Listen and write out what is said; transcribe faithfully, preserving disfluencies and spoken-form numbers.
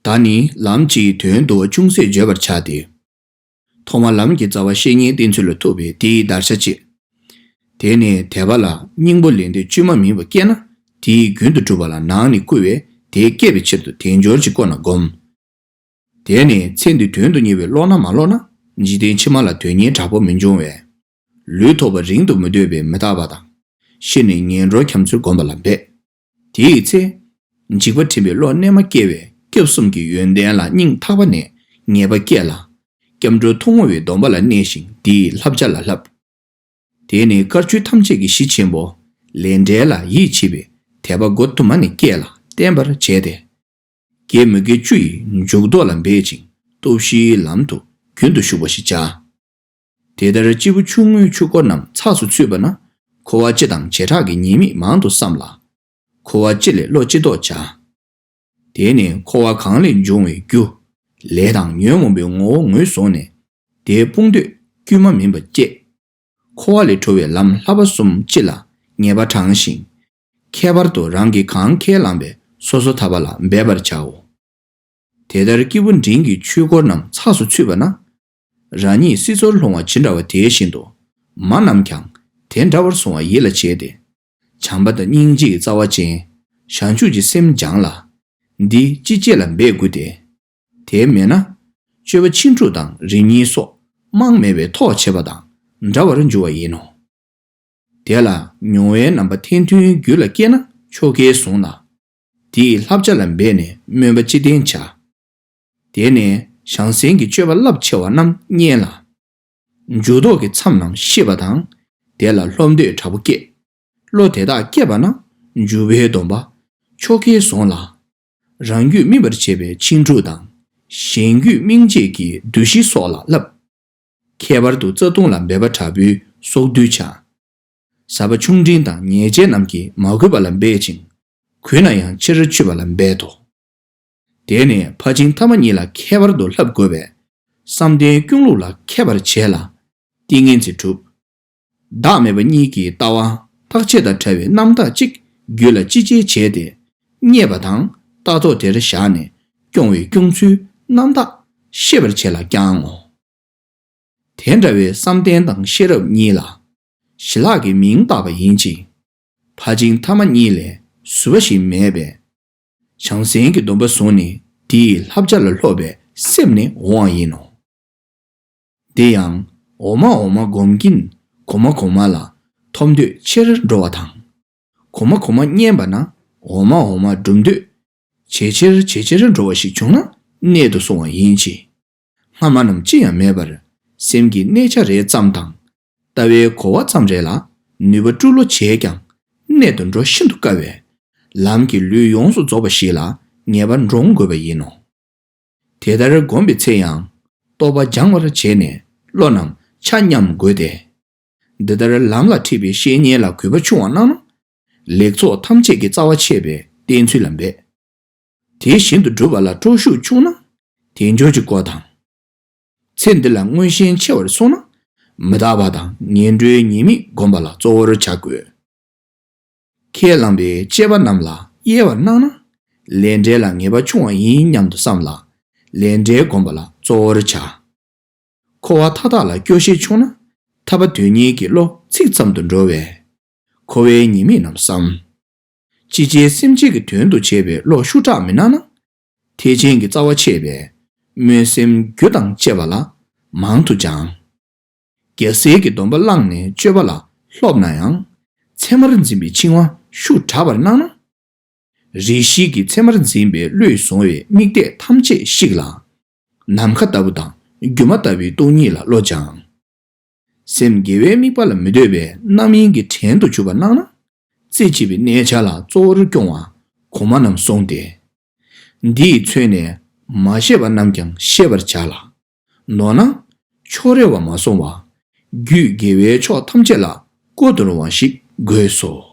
ད་ནི་ལམ་གྱི་དོན་དུ་ཅུང་ཟད་བརྗོད་པར་བྱ་སྟེ། ཐོག་མར་ལམ་གྱི་རྩ་བ་བཤེས་གཉེན་བསྟེན་ཚུལ་ལ་ཐུག་པས་དེའི་བརྡར་ཤ་བཅད། དེ་ནས་དད་པ་ལ་སྙིང་པོ་ལས་འདས་བཅོས་མ་མིན་པ་སྐྱེས་ན་དེའི་རྒྱུན་དུ་གྲུབ་པ་ལ་ནང་ནས་བསྐུལ་བས་དེ་སྐྱེད་པའི་ཕྱིར་དུ་དལ་འབྱོར་གྱི་སྒོ་ནས་བསྒོམ། དེ་ནས་ཚེ་འདི་དོན་དུ་གཉེར་བའི་བློ་སྣ་མ་ལོག་ན་འཇིག་རྟེན་ཕྱི་མ་ལ་དོན་གཉེར་དྲག་པོ་མི་འབྱུང་བས། ལུས་ཐོགས་པ་རིང་དུ་མི་སྡོད་པས་མི་རྟག་པ་དང་། ཤི་ནས་ངན་འགྲོར་འཁྱམས་ཚུལ་བསྒོམ་པ་ལ་འབད། དེའི་ཚེ། འཇིགས་པ་ཁྲིམས་པའི་བློ་རྣལ་མ་སྐྱེ་བས་སྐྱབས་གསུམ་གྱི་ཡོན་ཏན་ལ་སྙིང་ཐག་པ་ནས་ངེས་པ་སྐྱེ་ལ། སྐྱབས་འགྲོ་ཐུན་མོང་བའི་སྡོམ་པ་ལ་གནས་ཤིང་དེའི་བསླབ་བྱ་ལ་བསླབ། དེ་ནས་དཀར་ཆོས་ཐམས་ཅད་ཀྱི་གཞི་ཆེན་པོ་ལས་འབྲས་ལ་ཡིད་ཆེས་པའི་དད་པ་སྒོ་དུ་མ་ནས་སྐྱེ་ལ་བརྟན་པར་བྱས་ཏེ། དགེ་མི་དགེ་བཅུ་ཡི་འཇུག་ལྡོག་ལ་འབད་ཅིང་སྟོབས་བཞིའི་ལམ་དུ་རྒྱུན་དུ་ཞུགས་པ་ཞིག་བྱ། དེ་ལྟར་སྐྱེས་བུ་ཆུང་ངུའི་ཆོས་སྐོར་རྣམས་ཚགས་སུ་ཚུད་པ་ན་འཁོར་བ་སྤྱི་དང་བྱེ་བྲག་གི་ཉེས་དམིགས་མང་དུ་བསམ་ལ། འཁོར་བ་སྤྱི་ལས་བློ་ཅི་ལྡོག་བྱ། དེ་ནས་འཁོར་བ་གང་ལས་འབྱུང་བའི་རྒྱུ། ལས་དང་ཉོན་མོངས་པའི་ངོ་བོ་ངོས་བཟུང་ནས་དེའི་དཔུང་སྡེ་དཀྱུས་མ་མིན་པ་བསྐྱེད། འཁོར་བ་ལས་གྲོལ་བའི་ལམ་བསླབ་པ་གསུམ་སྤྱི་ལ་ངེས་པ་དྲངས་ཤིང་། ཁྱད་པར་དུ་རང་གིས་གང་ཁས་བླངས་པའི་སོ་སོ་ཐར་པ་ལ་འབད་པར་བྱའོ། དེ་ལྟར་སྐྱེས་བུ་འབྲིང་གི་ཆོས་སྐོར་རྣམས་ཚགས་སུ་ཚུད་པ་ན། རང་ཉིད་སྲིད་མཚོར་ལྷུང་བ་ཇི་འདྲ་བ་དེ་བཞིན་དུ། མ་རྣམས་ཀྱང་དེ་འདྲ་བར་སོང་བ་ཡིད་ལ་བྱས་ཏེ། བྱམས་པ་དང་སྙིང་རྗེའི་རྩ་བ་ཅན། བྱང་ཆུབ་ཀྱི་སེམས་སྦྱངས་ལ། འདི་ཅི་བྱེད་ལ་འབད་དགོས་ཏེ། དེ་མེད་ན། སྤྱོད་པ་ཕྱིན་དྲུག་དང་རིམ་གཉིས་སོགས་རྨང་མེད་པའི་ཐོག་ཆད་པ་དང་འདྲ་བར་འགྱུར་བ་ཡིན་ནོ། དེ་ལ་མྱོང་བའི་རྣམ་པ་ཐན་ཐུན་རྒྱུད་ལ་སྐྱེས་ན་ཆོ་གས་བཟུང་ལ། དེའི་བསླབ་བྱ་ལ་འབད་ནས་སྨོན་པ་ཅི་བསྟེན་བྱ། དེ་ནས་བྱང་སེམས་ཀྱི་སྤྱོད་པ་རླབས་ཆེ་བ་རྣམས་བསྙེན་ལ། འཇུག་ལྡོག་གི་མཚམས་རྣམས་ཤེས་པ་དང་། དེ་ལ་སློབ་འདོད་དྲག་པོ་སྐྱེ། བློ་དེ་དག་སྐྱེས་པ་ན་འཇུག་པའི་སྡོམ་པ། ཆོ་གས་བཟུང་ལ། རང་རྒྱུད་སྨིན་པར་བྱེད་པའི་ཕྱིན་དྲུག་དང་། གཞན་རྒྱུད་སྨིན་བྱེད་ཀྱི་བསྡུ་ཤེས་སོགས་ལ་བསླབ། ཁྱད་པར་དུ་རྩ་ལྟུང་ལ་འབད་པ་དྲག་པོའི་སྲོག་བསྡུས་བྱ། ཟབ་པ་ཆུང་འབྲིང་དང་ཉེས་བྱས་རྣམས་ཀྱིས་མ་གོས་པ་ལ་འབད་ཅིང་། གོས་ན་ཡང་ཕྱིར་ཆུད་པ་ལ་འབད་དོ། དེ་ནས་ཕར་ཕྱིན་ཐ་མ་གཉིས་ལ་ཁྱད་པར་དུ་བསླབ་དགོས་པས། བསམ་གཏན་ཀུན་སློང་ལ་མཁས་པར་བྱས་ལ། ཏིང་ངེ་འཛིན་གྲུབ། བདག་མེད་པ་གཉིས་ཀྱི་ལྟ་བ་རྟག་ཆད་དང་བྲལ་བའི་རྣམ་དག་ཅིག་རྒྱུད་ལ་ཅི་སྐྱེས་བྱས་ཏེ། རྙེད་པ་དང་ལྟ་རྟོག་དེར་བཞག་ནས་སྐྱོང་བའི་སྐྱོང་ཚུལ་རྣམ་དག་ཤེས་པར་བྱས་ལ་བསྐྱང་ངོ་། དེ་འདྲ་བའི་བསམ་གཏན་དང་ཤེས་རབ་གཉིས་ལ། ཞི་ལྷག་གི་མིང་བཏགས་པ་ཡིན་གྱི། ཕར་ཕྱིན་ཐ་མ་གཉིས་ལས་ཟུར་པ་ཞིག་མེད་པས། བྱང་སེམས་ཀྱི་སྡོམ་པ་བཟུང་ནས་དེའི་བསླབ་བྱ་ལ་སློབ་པའི་སེམས་ནི་འོང་བ་ཡིན་ནོ། དེ་ཡང་འོག་མ་འོག་མ་སྒོམ་གྱིན་གོང་མ་གོང་མ་ལ་ཐོབ་འདོད་ཆེར་འགྲོ་བ་དང་། གོང་མ་གོང་མ་བསྙེན་པ་ན་འོག་མ་འོག་མ་སྒྲུབ་འདོད་ཇེ་ཆེར་ཇེ་ཆེར་འགྲོ་བ་ཞིག་བྱུང་ན་གནད་དུ་སོང་བ་ཡིན་གྱི། སྔ་མ་རྣམས་ཅི་ཡང་མེད་པར་སེམས་ཀྱི་གནས་ཆ་རེ་ཙམ་དང་། ལྟ་བའི་གོ་བ་ཙམ་རེ་ལ་ནུས་པ་སྤྲུལ་ལོ་བྱས་ཀྱང་གནད་དུ་འགྲོ་ཤིན་ཏུ་དཀའ་བས། ལམ་གྱི་ལུས་ཡོངས་སུ་རྫོགས་པ་ཞིག་ལ་ངེས་པར་འདྲོངས་དགོས་པ་ཡིན་ནོ། དེ་ལྟར་བསྒོམས་པའི་ཚེ་ཡང་རྟོག་པ་སྦྱང་བར་བྱས་ནས་བློ་རྣམས་ཆ་མཉམ་དགོས་ཏེ། འདི་ལྟར་ལམ་ལ་ཁྲིད་པའི་བཤེས་གཉེན་ལ་གུས་པ་ཆུང་བ་གནང་ན། ལེགས་ཚོགས་ཐམས་ཅད་ཀྱི་རྩ་བ་ཆད་པའི་བསྟེན་ཚུལ་ལ་འབད། དེ་བཞིན་དུ་སྒྲུབ་པ་ལ་སྤྲོ་ཤུགས་ཆུང་ན་དལ་འབྱོར་གྱི་སྒོ་དང་། ཚེ་འདི་ལ་མངོན་ཞེན་ཆེ་བར་སོང་ན་མི་རྟག་པ་དང་ངན་འགྲོའི་ཉེས་དམིགས་བསྒོམ་པ་ལ་གཙོ་བོར་བྱ་དགོས། ཁས་བླངས་པའི་བཅས་པ་རྣམས་ལ་གཡེལ་བར་སྣང་ན། ལས་འབྲས་ལ་ངེས་པ་ཆུང་བ་ཡིན་སྙམ་དུ་བསམ་ལ། ལས་འབྲས་བསྒོམ་པ་ལ་གཙོ་བོར་བྱ། འཁོར་བ་མཐའ་དག་ལ་སྐྱོ་ཤས་ཆུང་ན། ཐར་པ་དོན་གཉེར་གྱི་བློ་ཚིག་ཙམ་དུ་འགྲོ་བས། འཁོར་བའི་ཉེས་དམིགས་རྣམས་བསམ། ཅི་བྱེད་སེམས་ཅན་གྱི་དོན་དུ་བྱས་པའི་བློ་ཤུགས་དྲག་མི་སྣང་ན། ཐེག་ཆེན་གྱི་རྩ་བ་ཆད་པས་སྨོན་སེམས་རྒྱུ་དང་བཅས་པ་ལ་མང་དུ་སྦྱང་། རྒྱལ་སྲས་ཀྱི་སྡོམ་པ་བླངས་ནས་སྤྱོད་པ་ལ་སློབ་ན་ཡང་། ཚད་མར་འཛིན་པའི་འཆིང་བ་ཤུགས་དྲག་པར་སྣང་ན། རེ་ཞིག་གི་ཚད་མར་འཛིན་པའི་བློས་བཟུང་བའི་དམིགས་གཏད་ཐམས་ཅད་བཤིག་ལ། ནམ་མཁའ་ལྟ་བུ་དང་སྒྱུ་མ་ལྟ་བུའི་སྟོང་ཉིད་ལ་བློ་སྦྱང་། སེམས་དགེ་བའི་དམིགས་པ་ལ་མི་འདོད་པའི་རྣམ་གཡེང་གི་བྲན་དུ་གྱུར་པ་སྣང་ན། རྩེ་གཅིག་པའི་གནས་ཆ་ལ་གཙོ་བོར་སྐྱོང་བ་གོང་མ་རྣམས་གསུངས་ཏེ། འདིས་མཚོན་ནས་མ་ཤེས་པ་རྣམས་ཀྱང་ཤེས་པར་བྱ་ལ། མདོར་ན། ཕྱོགས་རེ་བ་མ་སོང་བ། རྒྱུད་དགེ་བའི་ཕྱོགས་ཐམས་ཅད་ལ་བཀོད་དུ་རུང་བ་ཞིག་དགོས་སོ།